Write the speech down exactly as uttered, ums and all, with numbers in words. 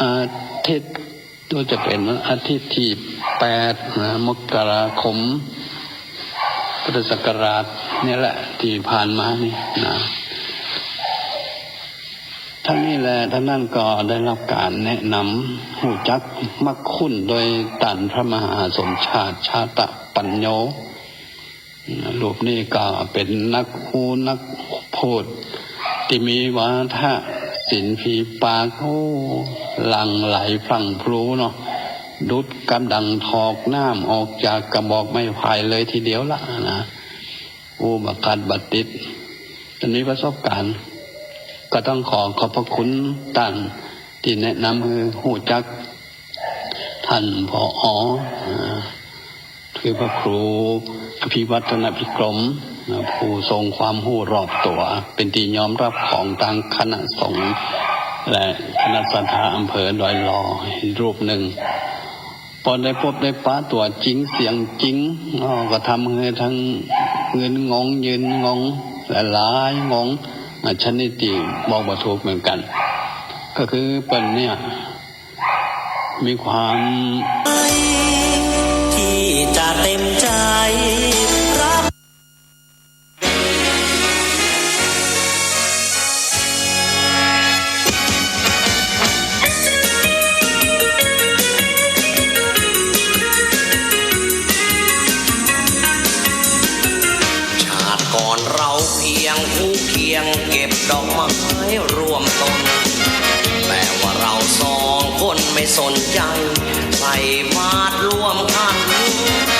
อาทิตย์ ก็จะเป๋นวันอาทิตย์ตี้แปดนะ มกราคม พุทธศักราชนี่แหละ ตี้ผ่านมานี่นะ ตึงนี้แหละ ตึงนั้นก็ได้ฮับก๋านแนะนำ ฮู้จักมักคุ้นโดยต้านพระมหาสมชาติ ชาตปัญโญ รูปนี้ก็เป๋นนักฮู้นักพูด ตี้มีวาทะศิลป์ฝีปาก โอ้ หลั่งไหลพลั่งพรูเนาะ ดุจกับดั่งถอกน้ำออกจากกระบอกไม้ไผ่เลยทีเดียวละนะ อู้บ่ขาดบ่ติด อันนี้ประสบการณ์ ก็ต้องขอขอบพระคุณต้านตี้แนะนำหื้อฮู้จัก ต้าน ผอ. อ่า คือพระครูอภิวัฒนพิกรม นะ ผู้ทรงความฮู้รอบตั๋ว เป๋นตี้ยอมฮับของตางคณะสงฆ์และคณะศรัทธาอำเภอดอยหล่อ รูปนึ่ง ปอได้ปบได้ปะตั๋วจริงเสียงจริง อ้อ ก็ทำหื้อตึงยืนงง ยืนงง หลายๆ งง อ่ะ ชนิดตี้บอกบ่ถูกเหมือนกั๋น ก็คือเปิ้นเนี่ย มีความ ที่จะเต็มใจ๋รับ ชาติก่อนเราเพียงคู่เคียงเก็บดอกไม้ร่วมต้น แต่ว่าเราสองคนไม่สนใจ๋ ใส่บาตร